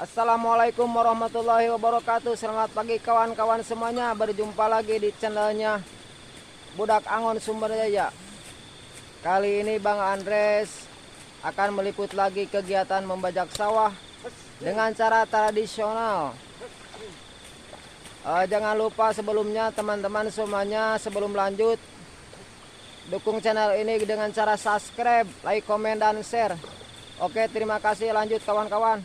Assalamualaikum warahmatullahi wabarakatuh. Selamat pagi kawan-kawan semuanya. Berjumpa lagi di channelnya Budak Angon Sumberjaya. Kali ini Bang Andres akan meliput lagi kegiatan membajak sawah dengan cara tradisional. Jangan lupa sebelumnya teman-teman semuanya, sebelum lanjut dukung channel ini dengan cara subscribe, like, komen, dan share. Oke, terima kasih. Lanjut kawan-kawan.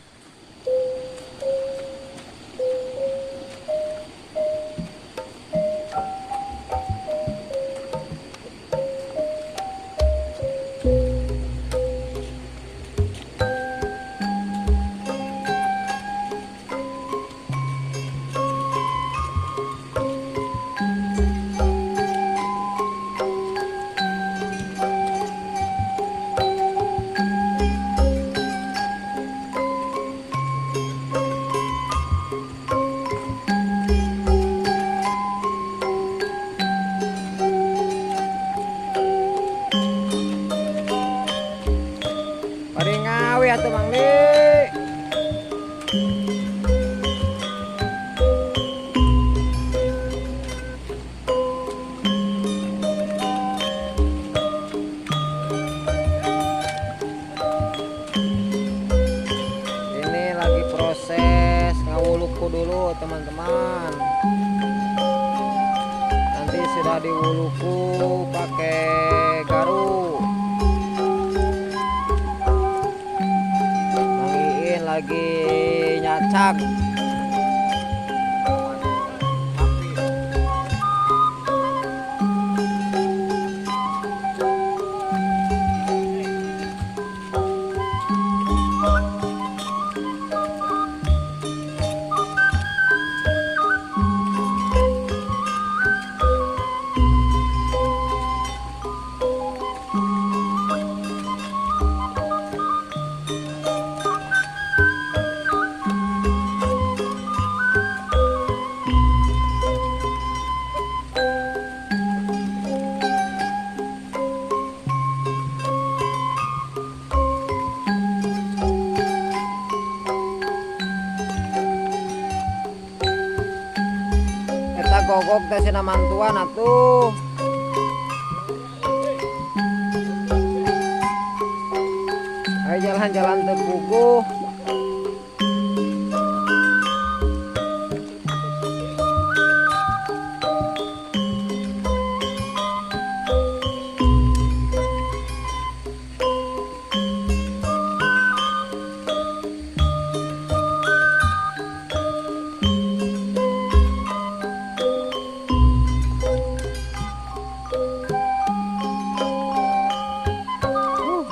Ngawi atuh Mang Li. Ini lagi proses ngawuluku dulu teman-teman. Nanti sudah diwuluku pakai garu. Lagi nyacak. Gogok teh sina mantuan atuh. Ayo jalan-jalan teu puguh.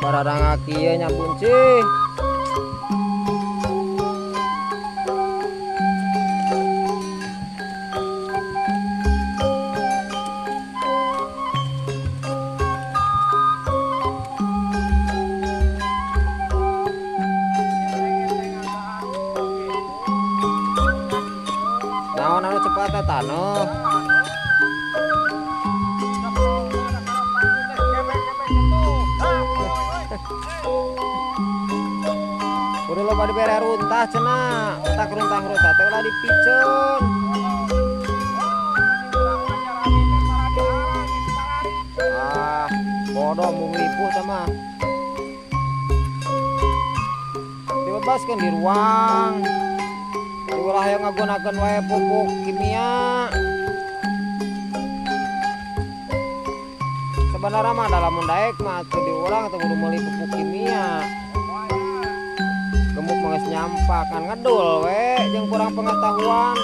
Barang kieu nya bunci. Naon anu cepat teh taneuh. Kudu loba dibere runtah cenah, otak runtah-runtah teh ulah dipiceun. Ah, bodoh mung ripuh teh mah. Dibebaskeun di ruang. Ulah hayang ngagunakeun wae pupuk kimia. Sebenarnya mah dalam daek mah atuh diulang atau kudu meuli pupuk kimia. Gemuk mah geus nyampak kan ngedul we jeung kurang pengetahuan.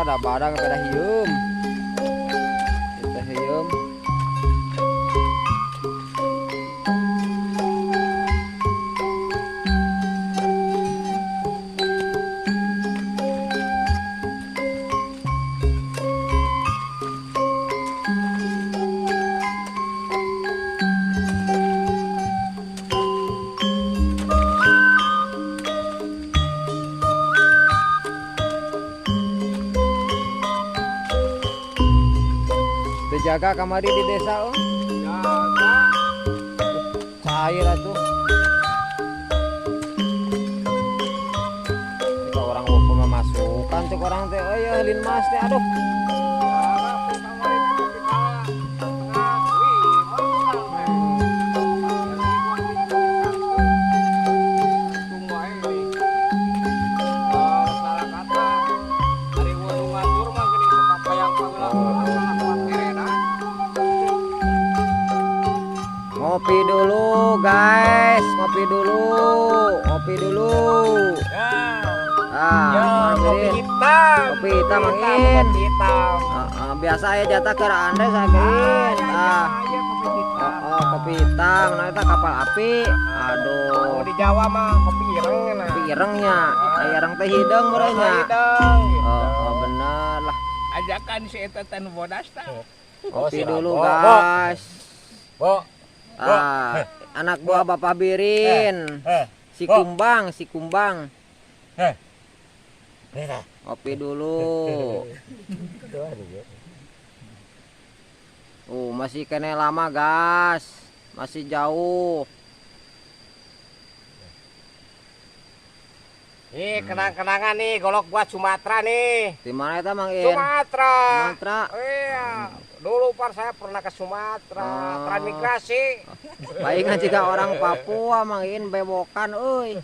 Ada barang pada hieum. Kita hieum. Jaga kamari di desa, oh. Jaga. Cair atuh. Kita orang mau memasukkan cek orang teh, oh ya lin mas teh, aduh. Ngopi dulu guys, ngopi dulu, ngopi dulu. Ya. Ah, ya, kopi hitam. Kopi hitam mangin. Kopi hitam. Biasa ya jatah ke Andre sagein. Ah, iya kopi hitam. Oh, kopi hitam, nah itu kapal api. Aduh. Di Jawa mah kopi ireng nah. Kopi irengnya. Ireng teh hideung meureunnya. Hideung. Oh, bener lah. Ajakan si eta teh nu bodas tah. Kopi dulu guys. Bo. Ah, anak buah Bapak Birin. Si Kumbang, si Kumbang. Kopi dulu. Masih kene lama, guys. Masih jauh. Nih, kenang-kenangan nih, golok buat Sumatera nih. Di mana itu, Mang In? Sumatera. Sumatera. Iya. Dulu par saya pernah ke Sumatera, transmigrasi. Palingan jika orang Papua Mang In bebokan euy.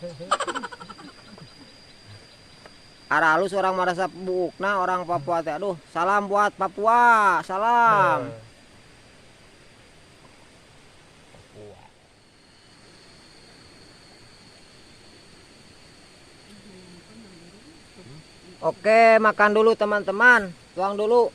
Aralus orang merasa buukna orang Papua teh. Aduh, salam buat Papua, salam. Papua. Oke, makan dulu teman-teman. Tuang dulu.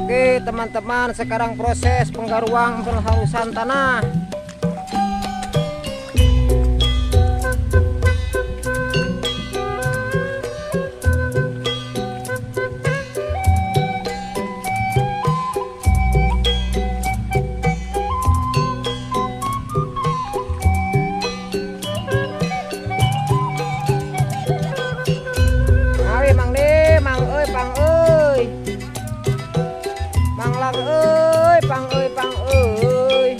Oke teman-teman, sekarang proses penggaruan penghalusan tanah. Awi mang de, mang euy, pang euy. Mang lang euy, pang euy, pang euy.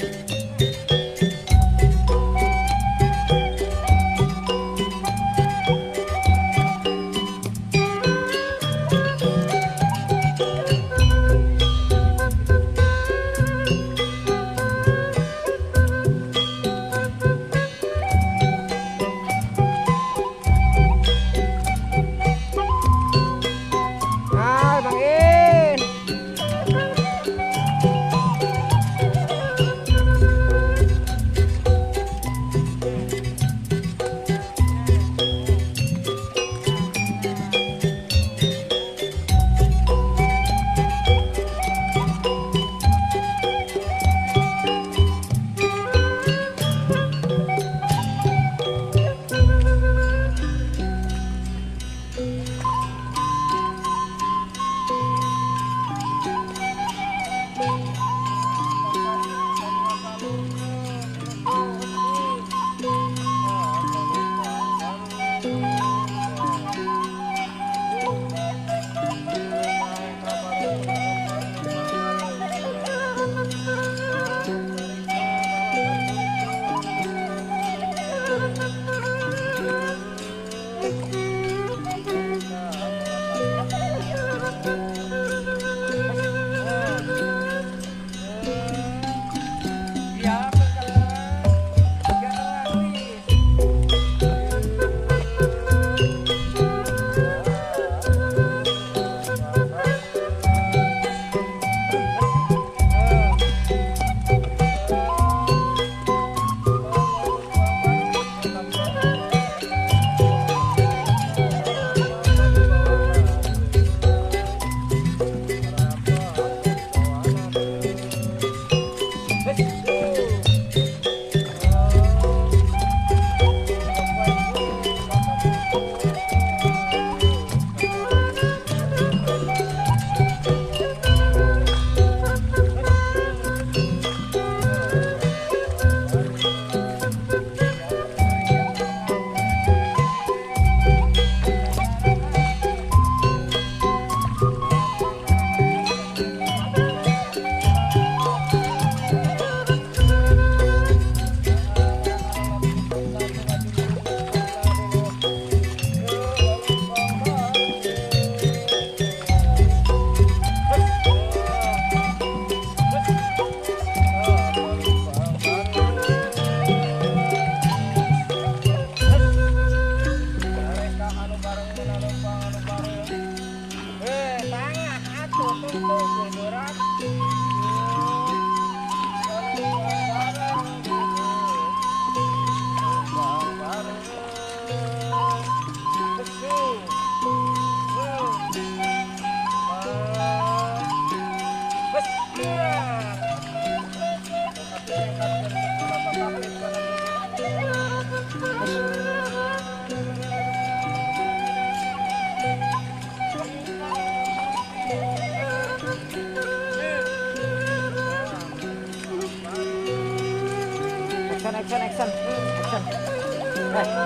Action, action, action,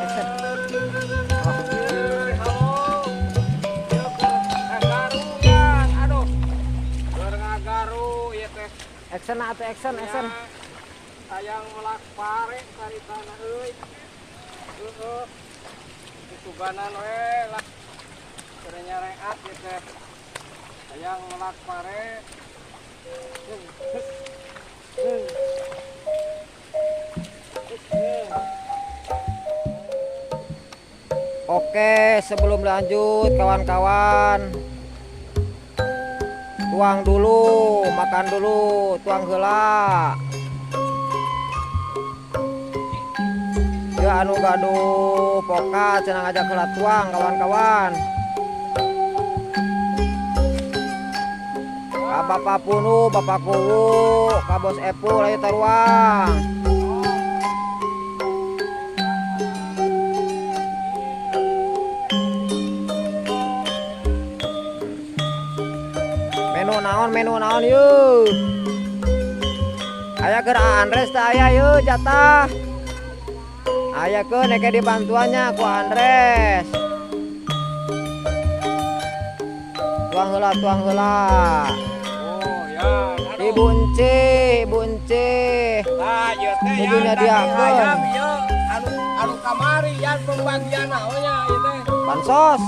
action. Halo, aduh, ngagaru ya teh. Action atau action, action. Hayang melak pare caritana euy. Heeh. Disuganan we lah. Keur nyareat ieu teh. Hayang melak pare. Oke, sebelum lanjut kawan-kawan, tuang dulu, makan dulu, tuang heula. Ya anu gaduh poka cenah ngajak heula tuang kawan-kawan. Ka Bapak Punu, Bapak Kuwu, ka Bos Epul ayo taruang. Menu naon yeuh. Aya keur Andres teh aya yeuh jatah. Aya keun eke dibantuannya ku Andres. Tuang heula, tuang heula. Oh ya. Ibu Ence, Ibu Ence. Tah ieu teh ya nyadiakeun. Ieu anu kamari yan pembagian naonnya ieu teh. Bansos.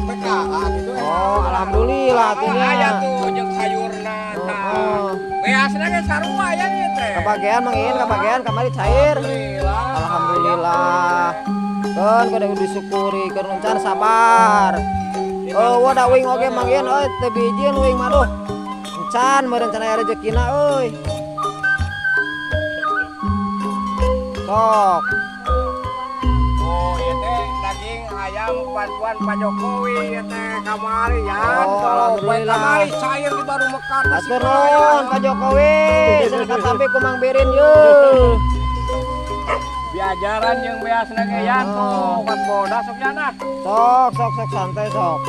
PKH gitu. Oh, alhamdulillah atuh nya. Aya tuh jeung sayurna tah. Beasna ge sarua ya ieu teh. Kabagean Mang Iin, kabagean kamari cair. Alhamdulillah. Alhamdulillah. Keun kudu disyukuri, keun encan sabar. Oh, da uing oge Mang Iin euy teu bijin uing mah duh. Encan meureun cenah aya rezekina euy. Sok. Oh, ieu teh daging ayam bantuan Pak Jokowi ieu teh kamari ya. Oh, alhamdulillah. Kamari cair di baru mekar. Hatur nuhun Pak Jokowi, cenah katampi ku Mang Birin yeuh. Diajaran jeung beasna ge yan tuh, pas bodas sok yana. Sok sok sok santai sok.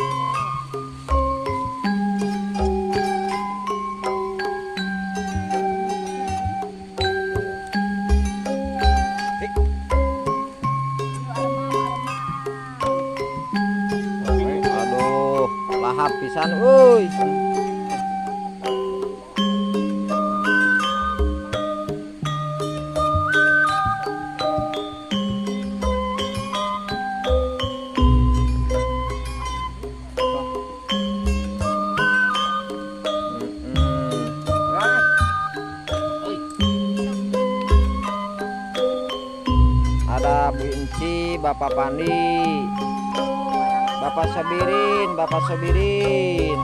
Aduh, lahap pisan euy. Ada Bu Inci, Bapak Pandi, Bapak Sobirin, Bapak Sobirin.